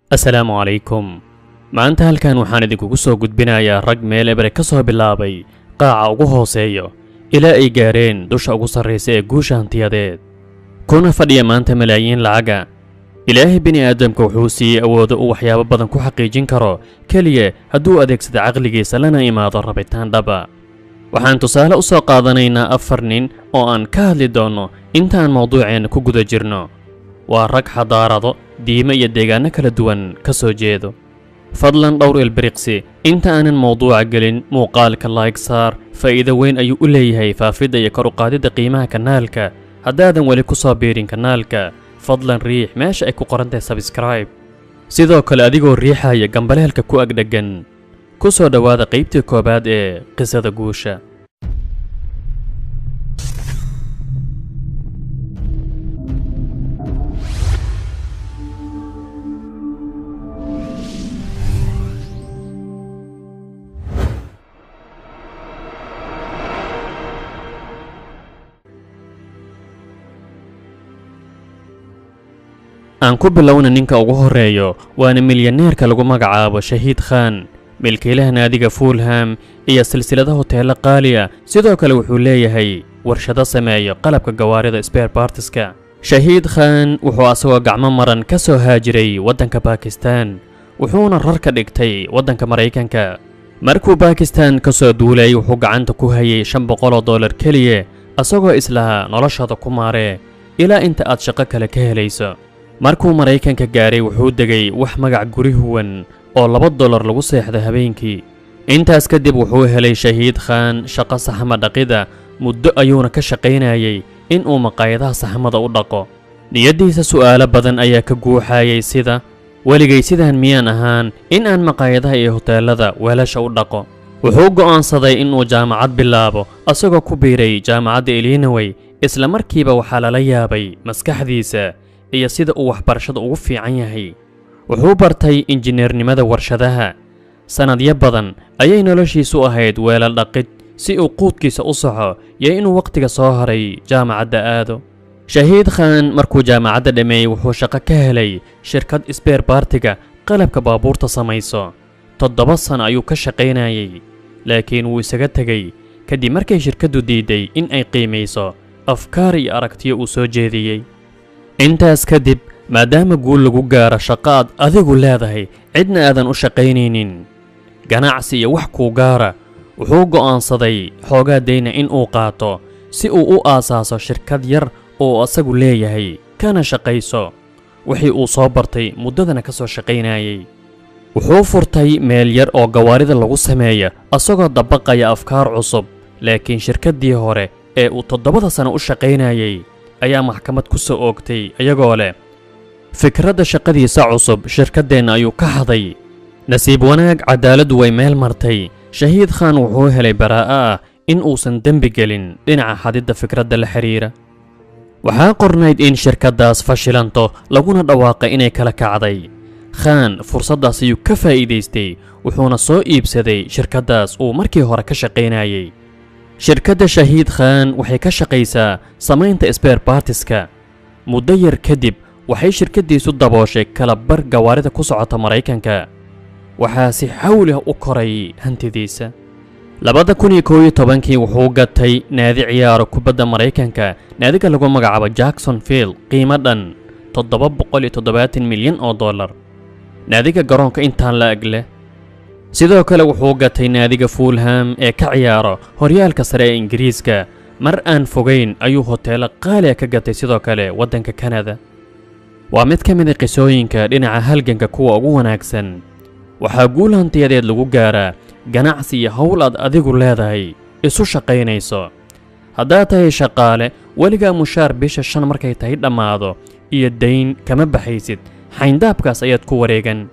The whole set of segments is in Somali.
Assalaamu calaykum. Maanta halkan waxaan idinkugu soo gudbinayaa rag meel ebre ka soo bilaabay qaaca ugu hooseeyo ilaa ay gaareen dusha ugu sarraysa ee guusha hantiyadeed, kuna fadhiya maanta malaayiin lacaga. Ilaahay bini aadamka wuxuu siiyey awoodo uu waxyaabo badan ku xaqiijin karo keliya hadduu adeegsado caqligiisa lana imaado rabitaan dhaba. Waxaan tusaale u soo qaadanaynaa 4 nin oo aan ka hadli doonno intaan mawduuceenna ku guda jirno. Waa rag xadaarado, diimo iyo deegaano kala duwan ka soo jeedo. Fadlan dhowr ilbiriqsi inta aanan mawduuca gelin, muuqaalka like saar, faa'iido weyn ayuu u leeyahay faafidda iyo kor u qaadidda qiimaha kanaalka. Haddaadan weli ku soo biirin kanaalka, fadlan riix meesha ay ku qoran tahay subscribe. Sidoo kale adigoo riixaya gambaleelka ku agdhegan. Ku soo dhowaada qaybtii koowaad ee qisada guusha. Aan ku bilowna ninka ugu horreeyo, waana milyaneerka lagu magacaabo Shahiid Khan, milkiilaha naadiga Fulham iyo silsilada hoteelo qaaliya. Sidoo kale wuxuu leeyahay warshado sameeyo qalabka gawaarida spare partiska. Shahiid Khan wuxuu asagoo gacmo maran ka soo haajiray waddanka Bakistan, wuxuuna rar ka dhigtay waddanka Maraykanka. Markuu Bakistan ka soo duulay wuxuu gacanta ku hayay $500 keliya, asagoo islahaa noloshada ku maaree ilaa inta aad shaqo kale ka helayso. Markuu Maraykanka gaaray wuxuu degay wax magac guri huwan oo $2 lagu seexdo habeenkii. Intaas kadib wuxuu helay Shahiid Khan shaqo saxma dhaqida, muddo ayuuna ka shaqaynayay in uu maqaayadaha saxmada u dhaqo. Niyaddiisa su'aalo badan ayaa ka guuxayay sida, weligay sidaan miyaan ahaan in aan maqaayadaha iyo hoteelada weelasha u dhaqo. Wuxuu go'aansaday in uu jaamacad bilaabo, asagoo ku biiray jaamacadda Illinois. Isla markiiba waxaa lala yaabay maskaxdiisa iyo sida uu waxbarashada ugu fiican yahay. Wuxuu bartay injineernimada warshadaha. Sanadyo badan ayay noloshiisu ahayd weelal dhaqid si uu quudkiisa u saxo iyo inuu waqtiga soo haray jaamacadda aado. Shahiid Khan markuu jaamacadda dhammeeyey wuxuu shaqo ka helay shirkad spare partiga qalabka baabuurta samayso. 7 sano ayuu ka shaqaynayay, laakiin wuu isaga tegay kadib markay shirkaddu diiday in ay qiimayso afkaar iyo aragtiyo uu soo jeediyey. Intaas kadib, maadaama guul lagu gaaro shaqo aad adigu leedahay, cidna aadan u shaqaynaynin, ganacsi iyo wax kuu gaara, wuxuu go'aansaday xoogaa dayna in uu qaato si uu u aasaaso shirkad yar oo asagu leeyahay kana shaqayso wixii uu soo bartay muddadana ka soo shaqaynayay. Wuxuu furtay meel yar oo gawaarida lagu sameeya asagoo dabaqaya afkaar cusub, laakiin shirkaddii hore ee uu 7 sano u shaqaynayay ayaa maxkamad ku soo oogtay iyagoo leh fikradda shaqadiisa cusub shirkaddeenna ayuu ka haday. Nasiib wanaag cadaaladdu way meel martay. Shahiid Khan wuxuu helay baraa'o ah in uusan dembi gelin dhinaca xadidda fikradda la xiriira. Waxaa qornayd in shirkaddaas fashilanto laguna dhawaaqay inay kala kacday. Khan fursaddaas ayuu ka faa'iidaystay, wuxuuna soo iibsaday shirkaddaas uu markii hore ka shaqaynayay. Shirkadda Shahiid Khan waxay ka shaqaysaa samaynta spare partiska. Muddo yar kadib waxay shirkaddiisu dabooshay kala bar gawaarida ku socota Maraykanka. Waxaa si xawli ah u koray hantidiisa. 2011 wuxuu gatay naadi ciyaaro kubadda Maraykanka, naadiga lagu magacaabo Jacksonville, qiimo dhan $770 milyan. Naadiga garoonka intaan la ag leh. Sidoo kale wuxuu gatay naadiga Fulham ee ka ciyaaro horyaalka sare ee Ingiriiska. Mar aan fogeyn ayuu hoteelo qaali ah ka gatay sidoo kale waddanka Canada. Waa mid ka mid ah qisooyinka dhinaca halganka kuwa ugu wanaagsan. Waxaa guul hantiyadeed lagu gaaraa ganacsi iyo hawl aad adigu leedahay isu shaqaynayso. Haddaad tahay shaqaale, weligaa mushaar bisha 5 markay tahay dhammaado iyo dayn kama baxaysid, xayndaabkaas ayaad ku wareegan.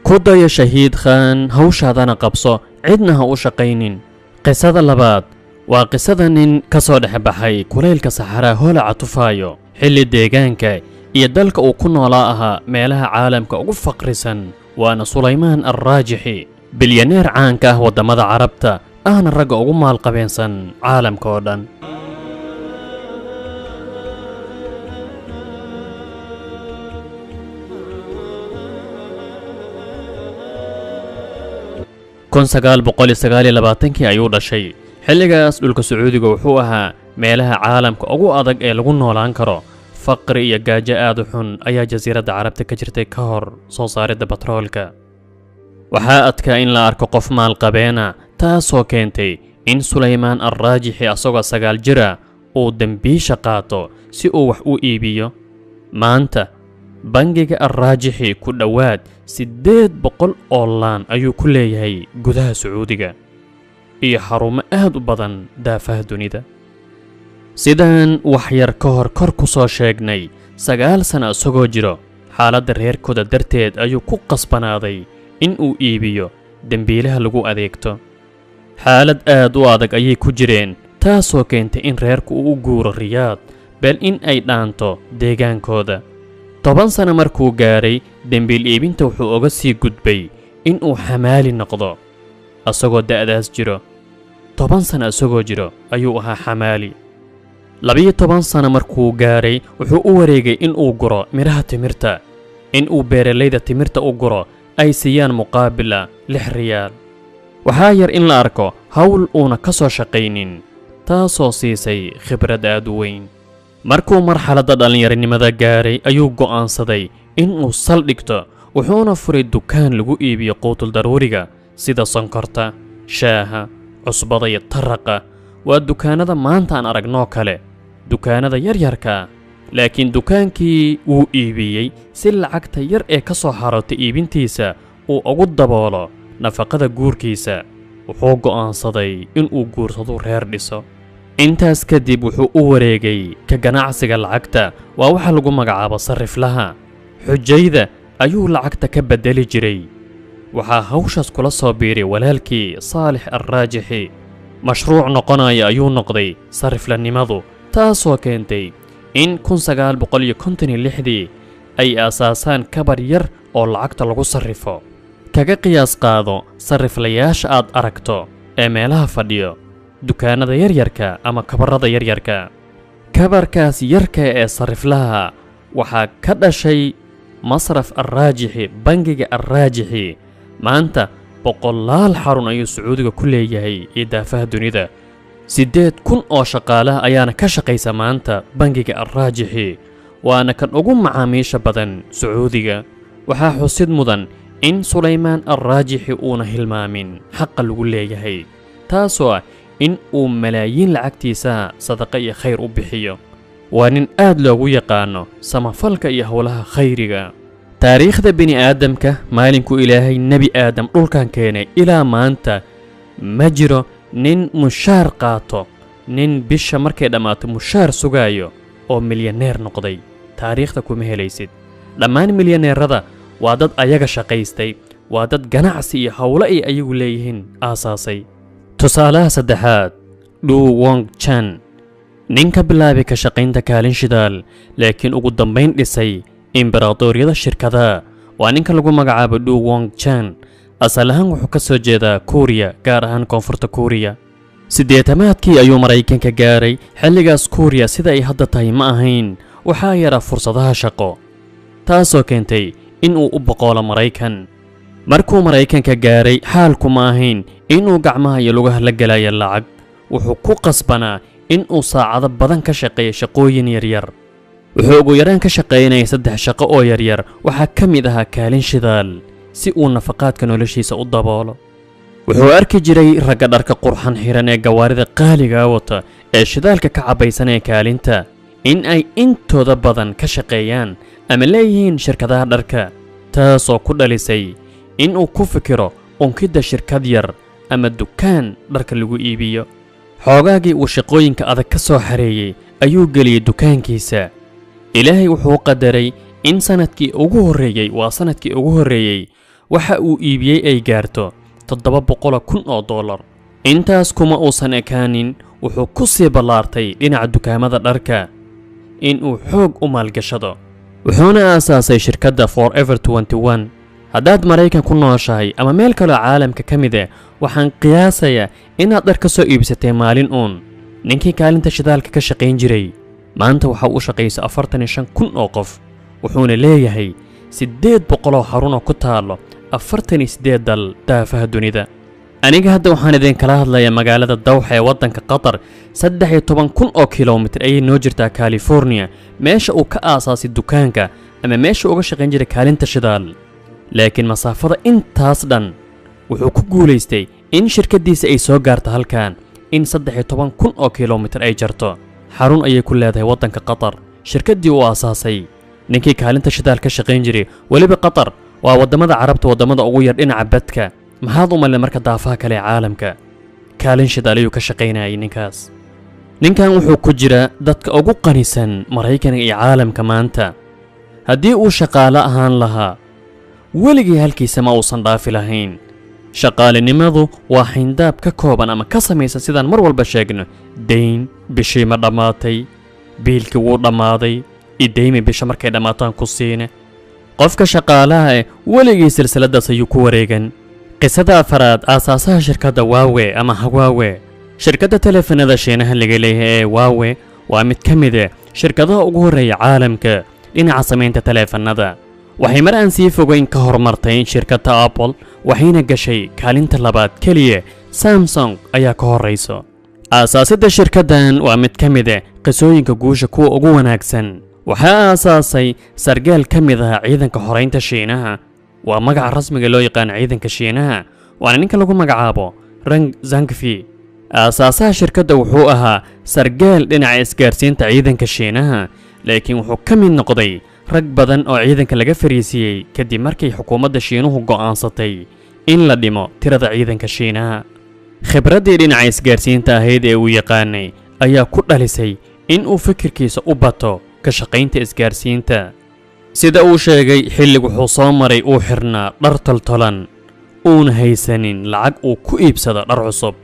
Ku dayo Shahiid Khan, hawshaadana qabso, cidna ha u shaqaynin. Qisada labaad waa qisada nin ka soo dhex baxay kulaylka saxaraa holaca tufaayo, xilli deegaanka iyo dalka uu ku noolaa ahaa meelaha caalamka ugu faqrisan. Waana Sulaymaan Alraajixi, bilyaneer caanka ah waddamada Carabta, ahna ragga ugu maalqabeensan caalamka oo dhan. 1929kii ayuu dhashay. Xilligaas dhulka Sacuudiga wuxuu ahaa meelaha caalamka ugu adag ee lagu noolaan karo. Faqri iyo gaajo aad u xun ayaa jasiiradda Carabta ka jirtay ka hor soo saaridda batroolka. Waxaa adkaa in la arko qof maalqabeena, taasoo keentay in Sulaymaan Alraajixi asagoo 9 jira uu dembiisha qaato si uu wax u iibiyo. Maanta bangiga Alraajixi ku dhowaad 800 oo laan ayuu ku leeyahay gudaha Sacuudiga iyo xarumo aad u badan daafaha dunida. Sidaan wax yar ka hor kor ku soo sheegnay, 9 sano isagoo jiro, xaaladda reerkooda darteed ayuu ku qasbanaaday in uu iibiyo dembiilaha lagu adeegto. Xaalad aad u adag ayay ku jireen, taasoo keentay in reerku uu u guuro Riyaad, bal in ay dhaanto deegaankooda. 10 sano markuu gaaray, dembiil iibinta wuxuu uga sii gudbay in uu xamaali noqdo. Asagoo da'daas jiro, 10 sano isagoo jiro ayuu ahaa xamaali. 12 sano markuu gaaray, wuxuu u wareegay in uu guro midhaha timirta, in uu beeralayda timirta u guro ay siiyaan muqaabila 6 riyaal. Waxaa yar in la arko hawl uuna ka soo shaqaynin, taasoo siisay khibrad aad u weyn. Markuu marxaladda dhallinyaronimada gaaray ayuu go'aansaday in uu sal dhigto, wuxuuna furay dukaan lagu iibiyo quutul daruuriga sida sonkorta, shaaha, cusbada iyo taraqa. Waa dukaanada maanta aan aragnoo kale, dukaanada yaryarka. Laakiin dukaankii wuu iibiyey si lacagta yar ee ka soo xarootay iibintiisa uu ugu daboolo nafaqada guurkiisa. Wuxuu go'aansaday in uu guursado reer dhiso. Intaas kadib wuxuu u wareegay ka ganacsiga lacagta, waa waxa lagu magacaabo sariflaha. Xujayda ayuu lacagta ka bedeli jiray. Waxaa hawshaas kula soo biiray walaalkii Saalix Alraajixi. Mashruuc noqonaya ayuu noqday sariflanimadu, taasoo keentay in 1956dii ay aasaasaan kabar yar oo lacagta lagu sarrifo. Kaga qiyaas qaado sariflayaasha aad aragto ee meelaha fadhiyo, dukaanada yaryarka ama kabarada yaryarka. Kabarkaas yarka ee sariflaha waxaa ka dhashay Masraf Alraajixi, bangiga Alraajixi. Maanta boqolaal xarun ayuu Sacuudiga ku leeyahay iyo daafaha dunida. 8000 oo shaqaalaha ayaana ka shaqaysa maanta bangiga Alraajixi, waana kan ugu macaamiisha badan Sacuudiga. Waxaa xusid mudan in Sulaymaan Alraajixi uuna hilmaamin xaqa lagu leeyahay, taasoo ah in uu malaayiin lacagtiisa sadaqa iyo khayr u bixiyo. Waa nin aad loogu yaqaano samafalka iyo howlaha khayriga. Taariikhda bini aadamka maalinkuu Ilaahay nebi Aadam dhulkan keenay ilaa maanta ma jiro nin mushaar qaato, nin bisha markay dhammaato mushaar sugaayo oo milyaneer noqday. Taariikhda kuma helaysid. Dhammaan milyaneerada waa dad ayaga shaqaystay, waa dad ganacsi iyo howlo ay ayagu leeyihiin aasaasay. Tusaalaha saddexaad, Du Wong Chan, nin ka bilaabay ka shaqaynta kaalin shidaal, laakiin ugu dambayn dhisay imberatoriyada shirkadaha. Waa ninka lagu magacaabo Du Wong Chan. Asal ahaan wuxuu ka soo jeedaa Kuuriya, gaar ahaan koonfurta Kuuriya. 80-aadkii ayuu Maraykanka gaaray. Xilligaas Kuuriya sida ay hadda tahay ma ahayn, waxaa yaraa fursadaha shaqo, taasoo keentay in uu u boqoolo Maraykan. Markuu Maraykanka gaaray xaalku ma ahayn inuu gacmaha iyo lugaha la galaya lacag. Wuxuu ku qasbanaa in uu saacado badan ka shaqeeyo shaqooyin yaryar. Wuxuu ugu yaraan ka shaqaynayay 3 shaqo oo yaryar. Waxaa ka mid ahaa kaalin shidaal si uu nafaqaadka noloshiisa u daboolo. Wuxuu arki jiray ragga dharka qurxan xiran ee gawaarida qaaliga wata ee shidaalka ka cabaysan ee kaalinta in ay intooda badan ka shaqeeyaan ama leeyihiin shirkadaha dharka, taasoo ku dhalisay in uu ku fikiro unkidda shirkad yar ama dukaan dharka lagu iibiyo. Xoogaagii uu shaqooyinka adag ka soo xareeyey ayuu geliyey dukaankiisa. Ilaahay wuxuu qadaray in sanadkii ugu horreeyey, waa sanadkii ugu horreeyey, waxa uu iibiyey ay gaarto $700,000 oo dollar. Intaas kuma uusan ekaanin, wuxuu ku sii ballaartay dhinaca dukaamada dharka in uu xoog u maalgashado, wuxuuna aasaasay shirkadda Forever 21. Haddaad Maraykan ku nooshahay ama meel kaloo caalamka ka mid ah, waxaan qiyaasayaa inaad dhar ka soo iibsatay maalin uun. Ninkii kaalinta shidaalka ka shaqayn jiray maanta waxa uu shaqaysa 45,000 oo qof, wuxuuna leeyahay 800 oo xarun oo ku taalo 48 dal daafaha dunida. Aniga hadda waxaan idinkala hadlayaa magaalada Dawxa ee waddanka Qatar. 13,000 oo kilomitir ayay noo jirtaa California, meesha uu ka aasaasay dukaanka ama meesha uga shaqayn jiray kaalinta shidaal. Laakiin masaafada intaas dhan wuxuu ku guulaystay in shirkaddiisa ay soo gaarto halkan, in 13,000 oo kilomitir ay jarto. Xarun ayay ku leedahay waddanka Qatar shirkaddii uu aasaasay ninkii kaalinta shidaal ka shaqayn jiray. Weliba Qatar waa waddamada Carabta waddamada ugu yar dhinaca badka. Maxaad u malin marka daafaha kale ee caalamka kaalin shidaal ayuu ka shaqaynayay ninkaas. Ninkan wuxuu ku jiraa dadka ugu qanisan Maraykanka iyo caalamka maanta. Haddii uu shaqaale ahaan lahaa, weligii halkiisa ma uusan dhaafi lahayn. Shaqaalinimadu waa xayndaab ka kooban ama ka samaysan, sidaan mar walba sheegno, dayn. Bishii ma dhammaatay? Biilkii wuu dhammaaday, idaymi, bisha markay dhammaataan ku siine. Qofka shaqaalaha eh weligii silsiladaas ayuu ku wareegan. Qisada afaraad, aasaasaha shirkadda Huawei ama Huawei. Shirkadda taleefanada Shiinaha laga leeyahay ee Huawei waa mid ka mid ah shirkadaha ugu horreeya caalamka dhinaca samaynta taleefanada. Waxay mar aan sii fogeyn ka horumartay shirkadda Apple, waxayna gashay kaalinta labaad, keliya Samsung ayaa ka horrayso. Aasaasidda shirkaddan waa mid ka mid ah qisooyinka guusha kuwa ugu wanaagsan. Waxaa aasaasay sargaal ka mid ahaa ciidanka xoraynta Shiinaha, waa magaca rasmiga loo yaqaan ciidanka Shiinaha, waana ninka lagu magacaabo Rang Zangfi. Aasaasaha shirkadda wuxuu ahaa sargaal dhinaca isgaarsiinta ciidanka Shiinaha, laakiin wuxuu ka mid noqday rag badan oo ciidanka laga fariisiiyey kadib markay xukuumadda Shiinuhu go'aansatay in la dhimo tirada ciidanka Shiinaha. Khibraddii dhinaca isgaarsiinta ahayd ee uu yaqaanay ayaa ku dhalisay in uu fikirkiisa u bato ka shaqaynta isgaarsiinta. Sida uu sheegay, xillig wuxuu soo maray uu xirnaa dhar toltolan, uuna haysanin lacag uu ku iibsado dhar cusub.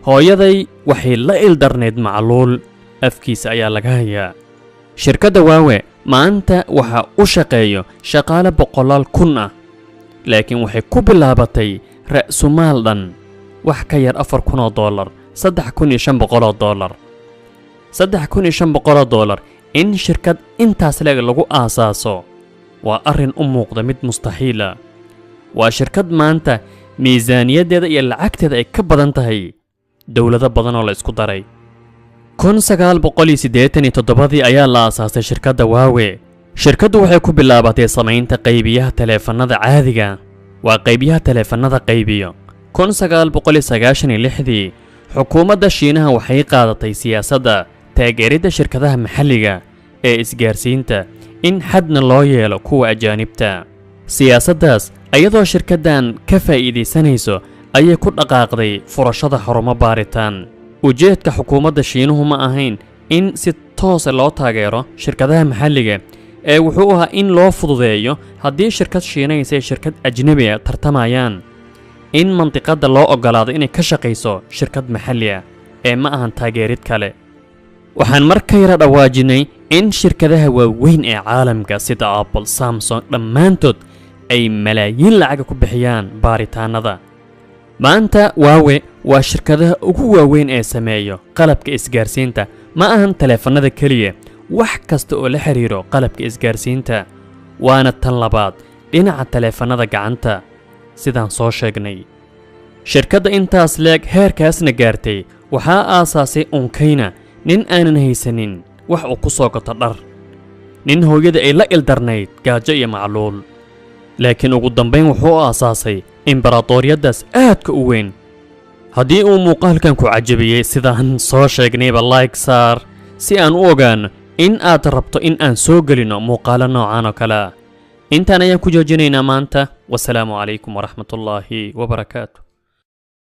Hooyaday waxay la ildarnayd macluul, afkiisa ayaa laga hayaa. Shirkadda Huawei maanta waxaa u shaqeeyo shaqaale boqolaal kun ah, laakiin waxay ku bilaabatay ra'sumaal dhan wax ka yar $4,000, $3,500. $3,500 in shirkad intaas leeg lagu aasaaso waa arrin u muuqda mid mustaxiila. Waa shirkad maanta miisaaniyaddeeda iyo lacagteeda ay ka badan tahay dowlado badan oo la isku daray. 1987-dii ayaa la aasaasay shirkadda Huawei. Shirkaddu waxay ku bilaabatay samaynta qaybiyaha taleefannada caadiga, waa qaybiyaha taleefannada qaybiyo. 1996-dii xukuumadda Shiinaha waxay qaadatay siyaasadda taageeridda shirkadaha maxalliga ee isgaarsiinta, in xadna loo yeelo kuwa ajaanibta. Siyaasaddaas ayadoo shirkaddan ka faa'iidaysanayso ayay ku dhaqaaqday furashada xarumo baaritaan. Ujeedka xukuumadda Shiinuhu ma ahayn in si toosa loo taageero shirkadaha maxalliga ee wuxuu ahaa in loo fududeeyo haddii shirkad Shiinaysa ee shirkad ajnebi ah tartamayaan, in mandiqadda loo oggolaado inay ka shaqayso shirkad maxalli ah, ee ma ahan taageerid kale. Waxaan mar ka yara dhawaajinay in shirkadaha waaweyn ee caalamka sida Apple, Samsung dhammaantood ay malaayiin lacaga ku bixiyaan baaritaanada. Maanta Huawei waa shirkadaha ugu waaweyn ee sameeyo qalabka isgaarsiinta. Ma ahan taleefannada keliya, wax kasta oo la xiriiro qalabka isgaarsiinta, waana tan labaad dhinaca taleefannada gacanta sidaan soo sheegnay. Shirkadda intaas leeg heerkaasna gaartay waxaa aasaasay unkayna nin aanan haysanin wax uu ku soo gato dhar, nin hooyada ay la ildarnayd gaajo iyo macluul, laakiin ugu dambayn wuxuu aasaasay imbaratoriyaddaas aadka u weyn. Haddii uu muuqaalkan ku cajabiyey, sidaan soo sheegnayba like saar si aan u ogaano in aad rabto in aan soo gelino muuqaalo noocan oo kale ah. Intaan ayaan ku joojinaynaa maanta. Wasalaamu calaykum waraxmatullaahi wabarakaatu.